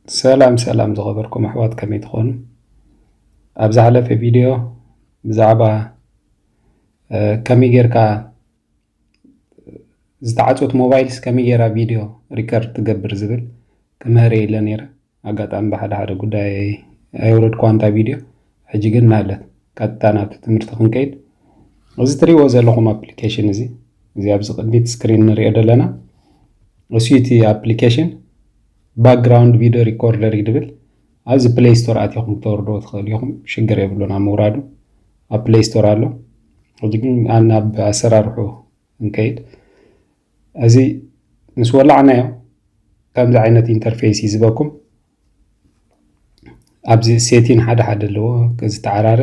ሰላም ሰላም ዝኸበርኩም ኣሕዋት፣ ከመይ ትኾኑ? ኣብ ዝሓለፈ ቪድዮ ብዛዕባ፣ እ፣ ከመይ ጌርካ ዝተዓጽወት ሞባይልስ ከመይ ጌራ ቪድዮ ሪከርድ ትገብር ዝብል ክምህር ኢለ ነይረ። ኣጋጣሚ ብሓደ ሓደ ጉዳይ ኣየውረድኩዋን እታ ቪድዮ። ሕጂ ግን እናሃለት ቀጥታ ናብቲ ትምህርቲ ክንከይድ፣ እዚ ትሪእዎ ዘለኹም ኣፕሊኬሽን እዚ፣ እዚ ኣብዚ ቅድሚት ስክሪን ንሪኦ ዘለና፣ እሱ እቲ ኣፕሊኬሽን ባክግራውንድ ቪድዮ ሪኮርደር እዩ ድብል። ኣብዚ ፕሌይ ስቶር ኣቲኹም ክተወርድዎ ትኽእሉ ኢኹም፣ ሽግር የብሉን ኣብ ምውራዱ። ኣብ ፕሌይ ስቶር ኣሎ። ሕጂ ግን ናብ ኣሰራርሑ እንከይድ። እዚ ምስ ወላዕናዮ ከምዚ ዓይነት ኢንተርፌስ እዩ ዝበኩም። ኣብዚ ሴቲን ሓደ ሓደ ኣለዎ፣ ዝተዓራረ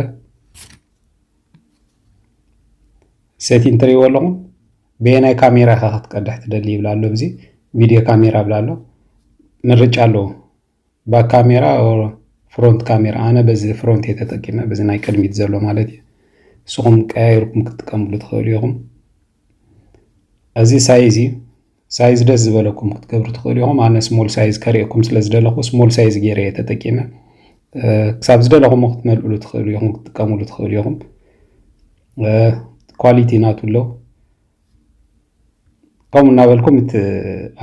ሴቲን ትሪእዎ ኣለኹም። በየናይ ካሜራ ኢኻ ክትቀድሕ ትደሊ ይብል ኣሎ። ኣብዚ ቪድዮ ካሜራ ይብል ኣሎ። ምርጫ ኣለዎ። ባክ ካሜራ፣ ፍሮንት ካሜራ። ኣነ በዚ ፍሮንት እየ ተጠቂመ፣ በዚ ናይ ቅድሚት ዘሎ ማለት እዩ። ንስኹም ቀያይርኩም ክትጥቀምሉ ትኽእሉ ኢኹም። እዚ ሳይዝ እዩ። ሳይዝ ደስ ዝበለኩም ክትገብሩ ትኽእሉ ኢኹም። ኣነ ስሞል ሳይዝ ከርእየኩም ስለ ዝደለኹ ስሞል ሳይዝ ገይረ እየ ተጠቂመ። እ፣ ክሳብ ዝደለኹሞ ክትመልእሉ ትኽእሉ ኢኹም፣ ክትጥቀምሉ ትኽእሉ ኢኹም። እ፣ ኳሊቲ ናቱ ኣሎ። ከምኡ እናበልኩም እቲ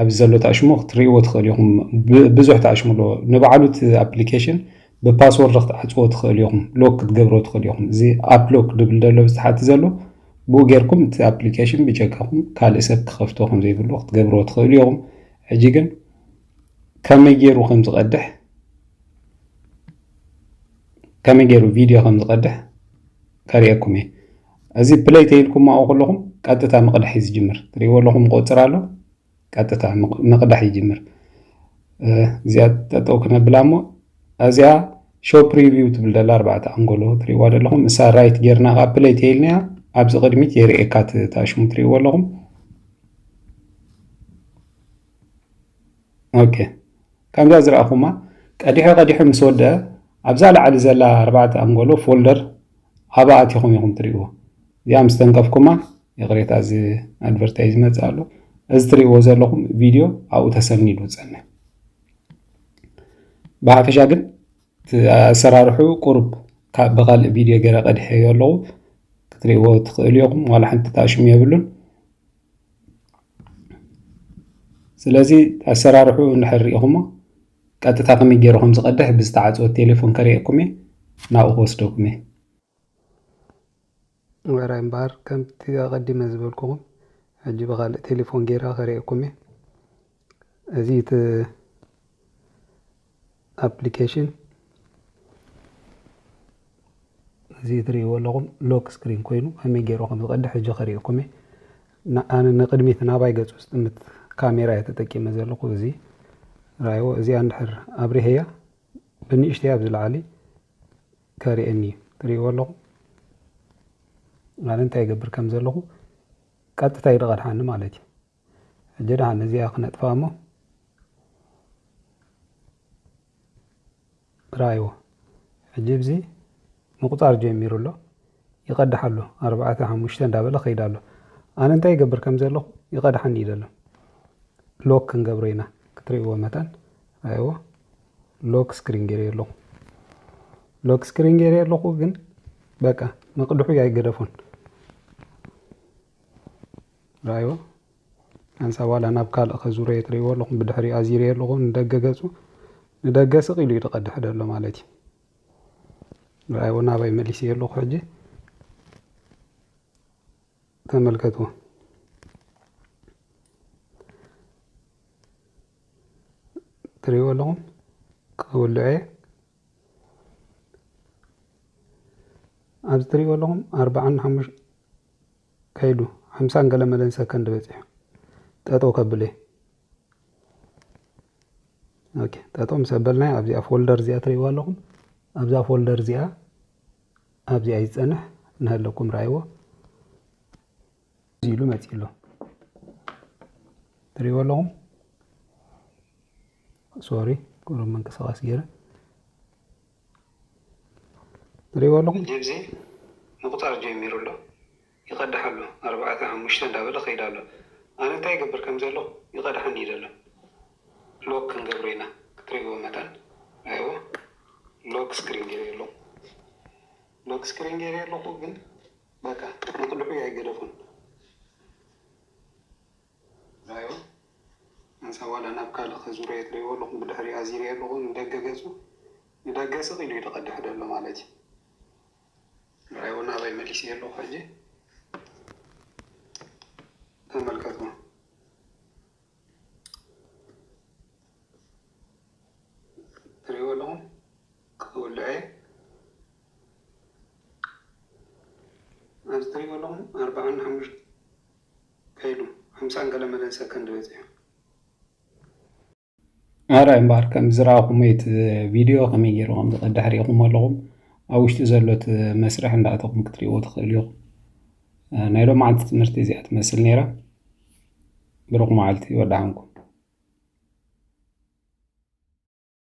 ኣብዚ ዘሎ ተኣሽሞ ክትርእይዎ ትኽእሉ ኢኹም። ብ-፣ ብዙሕ ተኣሽሞ ኣለዎ። ንባዕሉ እቲ ኣፕሊኬሽን ብፓስወርድ ክትዓጽዎ ትኽእሉ ኢኹም፣ ሎክ ክትገብርዎ ትኽእሉ ኢኹም። እዚ ኣፕ ሎክ ድብል ዘሎ ኣብዚ ታሕቲ ዘሎ፣ ብኡ ጌርኩም እቲ ኣፕሊኬሽን ብጀካኹም ካልእ ሰብ ክኸፍቶ ከም ዘይብሉ ክትገብርዎ ትኽእሉ ኢኹም። ሕጂ ግን ከመይ ገይሩ ከም ዝቐድሕ፣ ከመይ ገይሩ ቪድዮ ከም ዝቐድሕ ከርእየኩም እየ። እዚ ፕለይ ተይልኩም ኣብኡ ከለኹም ቀጥታ ምቕዳሕ እዩ ዝጅምር። ትርእይዎ ኣለኹም፣ ቆጽር ኣሎ፣ ቀጥታ ምቕ-፣ ምቕዳሕ ይጅምር። እ፣ እዚኣ ጠጠው ክነብላ እሞ፣ እዚኣ ሾው ፕሪቪው ትብል ደላ ኣርባዕተ ኣንጎሎ ትርእይዋ ዘለኹም፣ እሳ ራይት ጌርና ከኣ ፕለይ ተይልናያ ኣብዚ ቅድሚት የርእየካ፣ እቲ ታሽሙ ትርእይዎ ኣለኹም። ኦኬ፣ ከምዛ ዝረኣኹማ ቀዲሑ ቀዲሑ ምስ ወደአ፣ ኣብዛ ላዕሊ ዘላ ኣርባዕተ ኣንጎሎ ፎልደር ኣብኣ ኣቲኹም ኢኹም ትርእይዎ። እዚኣ ምስ ተንከፍኩማ፣ ይቕሬታ፣ እዚ ኣድቨርታይዝ ይመጽእ ኣሎ። እዚ ትርእይዎ ዘለኹም ቪድዮ ኣብኡ ተሰኒዱ ጸንሕ። ብሓፈሻ ግን እቲ ኣሰራርሑ ቁሩብ ካ-፣ ብኻልእ ቪድዮ ገይረ ቀዲሐዮ ኣለኹ። ክትርእይዎ ትኽእሉ ኢኹም። ዋላ ሓንቲ ታሽሙ የብሉን። ስለዚ ኣሰራርሑ እንድሕር ርኢኹሞ፣ ቀጥታ ከመይ ገይሩ ከም ዝቐድሕ ብዝተዓጽወት ቴሌፎን ከርእየኩም እየ፣ ናብኡ ክወስደኩም እየ። ወራይ እምበኣር፣ ከምቲ ኣቐዲመ ዝበልኩኹም፣ ሕጂ ብኻልእ ቴሌፎን ገይረ ከርእየኩም እየ። እዚ እቲ ኣፕሊኬሽን፣ እዚ ትርእይዎ ኣለኹም ሎክ ስክሪን ኮይኑ ከመይ ገይሩ ከም ዝቐድሕ ሕጂ ከርእየኩም እየ። ና-፣ ኣነ ንቕድሚት ናባይ ገጹ ዝጥምት ካሜራ እየ ተጠቂመ ዘለኹ። እዚ ራእይዎ፣ እዚኣ እንድሕር ኣብሪሀያ ብንእሽተይ ኣብዚ ላዕሊ ከርእየኒ እዩ። ትርእይዎ ኣለኹም። ኣነ እንታይ ይገብር ከም ዘለኹ ቀጥታ እዩ ዝቐድሓኒ ማለት እዩ። ሕጂ ደሓን እዚኣ ክነጥፍኣ እሞ ራእይዎ። ሕጂ እዚ ምቁጻር ጀሚሩ ኣሎ። ይቐድሕ ኣሎ። ኣርባዕተ፣ ሓሙሽተ እንዳበለ ከይድ ኣሎ። ኣነ እንታይ ይገብር ከም ዘለኹ ይቐድሓኒ እዩ ዘሎ። ሎክ ክንገብሮ ኢና። ክትርእይዎ መታን ራእይዎ። ሎክ ስክሪን ገይረ ኣለኹ። ሎክ ስክሪን ገይረ ኣለኹ፣ ግን በቃ መቕድሑ ኣይገደፎን። ራእይዎ። ሓንሳብ ዋላ ናብ ካልእ ከዙረዮ ትርእይዎ ኣለኹም። ብድሕሪ ኣዚረዮ ኣለኹ ንደገ ገጹ። ንደገ ስቕ ኢሉ እዩ ዝቐድሕ ዘሎ ማለት እዩ። ራእይዎ፣ ናባይ መሊሰዮ ኣለኹ ሕጂ። ተመልከትዎ። ትርእይዎ ኣለኹም። ክውልዕ እየ። ኣብዚ ትርእይዎ ኣለኹም ኣርባዓን ሓሙሽተ ከይዱ ሓምሳን ገለ መለን ሰከንድ በጺሑ። ጠጠው ከብል እየ። ኦኬ፣ ጠጠው ምስ ኣበልናዮ ኣብዚኣ ፎልደር እዚኣ ትርእይዋ ኣለኹም። ኣብዛ ፎልደር እዚኣ፣ ኣብዚኣ ይጸንሕ፣ እናሃለኩም ራእይዎ። እዚ ኢሉ መጺኡ ኣሎ። ትርእይዎ ኣለኹም። ሶሪ፣ ቁሩብ ምንቅስቓስ ገይረ። ትርእይዎ ኣለኹም። ሕጂ እዚ ምቁጻር ጀሚሩ ኣሎ። ይቐድሕ ኣሎ። ኣርባዕተ፣ ሓሙሽተ እንዳበለ ከይድ ኣሎ። ኣነ እንታይ ይገብር ከም ዘለኹ ይቐድሓኒ እዩ ዘሎ። ሎክ ክንገብሮ ኢና። ክትርእይዎ መታን ስክሪን ገይረ ኣለኹ ግን በቃ ንቅድሑ ኣይገደፉን። ራዮ፣ ኣንሳ ዋላ ናብ ካልእ ከዙረዮ ትሪእዎ ኣለኹም፣ ብድሕሪ ኣዚረዮ ኣለኹ ንደገ ገጹ። ንደገ ስቕ ኢሉ እዩ ዝቐድሕ ዘሎ ማለት እዩ። ራዮ፣ ናባይ መሊሰ ኣለኹ ሕጂ። ተመልከቱ። ትሪእዎ ኣለኹም ክውልዐ። ኣብዚ ትሪእዎ ኣለኹም ኣርባዓን ሓሙሽተ ከይዱ ሓምሳን ገለ መለን ሰከንድ በፂሑ። ኣረ እምበኣር ከም ዝረኣኹሞ እቲ ቪድዮ ከመይ ገይሩ ከም ዝቐድሕ ሪኢኹም ኣለኹም። ኣብ ውሽጢ ዘሎ እቲ መስርሕ እንዳእተኹም ክትሪእዎ ትኽእሉ ኢኹም። ናይ ሎማዓንቲ ትምህርቲ እዚኣ ትመስል ነይራ። ብሩኽ መዓልቲ፣ ወዳሓንኩም።